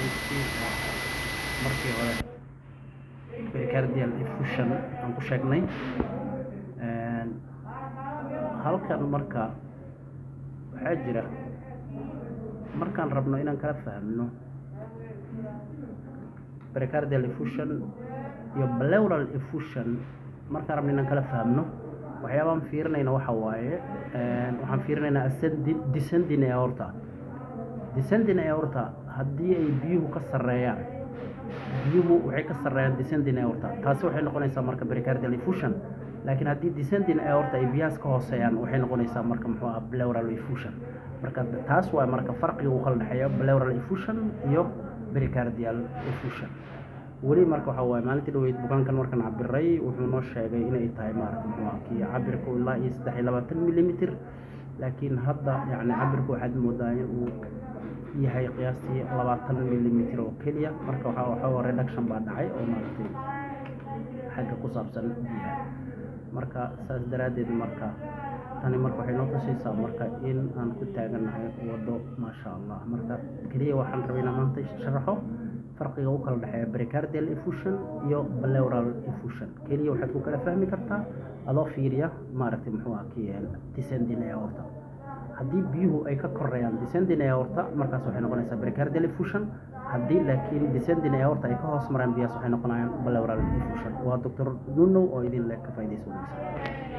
Runtii markii hore pericardial effusion aan ku sheegnay halkan. Marka waxaa jira, markaan rabno inaan kala fahmno pericardial effusion iyo pleural effusion, markaan rabno inaan kala fahmno, waxyaabaan fiirinayna waxa waaye, waxaan fiirinaynaa ascending, descending aorta. Descending aorta haddii ay biyuhu ka sarreeyaan, biyuhu waxay ka sarreeyaan descending aorta, taasi waxay noqonaysaa marka pericardial effusion. Laakiin haddii descending aorta ay biyahaas ka hooseeyaan, waxay noqonaysaa marka, muxuu ah, pleural effusion. Marka taas waa marka farqiga uu kala dhexeeyo pleural effusion iyo pericardial effusion. Weli marka waxa waaye, maalintii dhaweyd bukaankan markaan cabiray, wuxuu noo sheegay inay tahay, maarata, muxuu ah, kii cabirku ilaa iyo 23 millimeter. Laakiin hadda yacni cabirku waxaad moodaa in uu yahay qiyaastii 20 millimeter oo keliya. Marka waxa reduction baa dhacay oo, maaragtay, xagga ku saabsan biyaha. Marka saas daraaddeed, marka tani marka waxay noo tusaysaa marka in aan ku taagannahay waddo, maasha Allah. Marka keliya waxaan rabay inaan maanta sharaxo farqiga u kala dhexeeya pericardial effusion iyo pleural effusion. Keliya waxaad ku kala fahmi kartaa adoo fiiriya, maaragtay, muxuu ah, kii descending aorta. Haddii biyuhu ay ka koreeyaan descending aorta, markaas waxay noqonaysaa pericardial effusion. Haddii laakiin descending aorta ay ka hoos maraan biyahaas, waxay noqonayaan pleural effusion. Waa Doctor Nunow oo idin leh ka faa'iidaysi wanaagsan.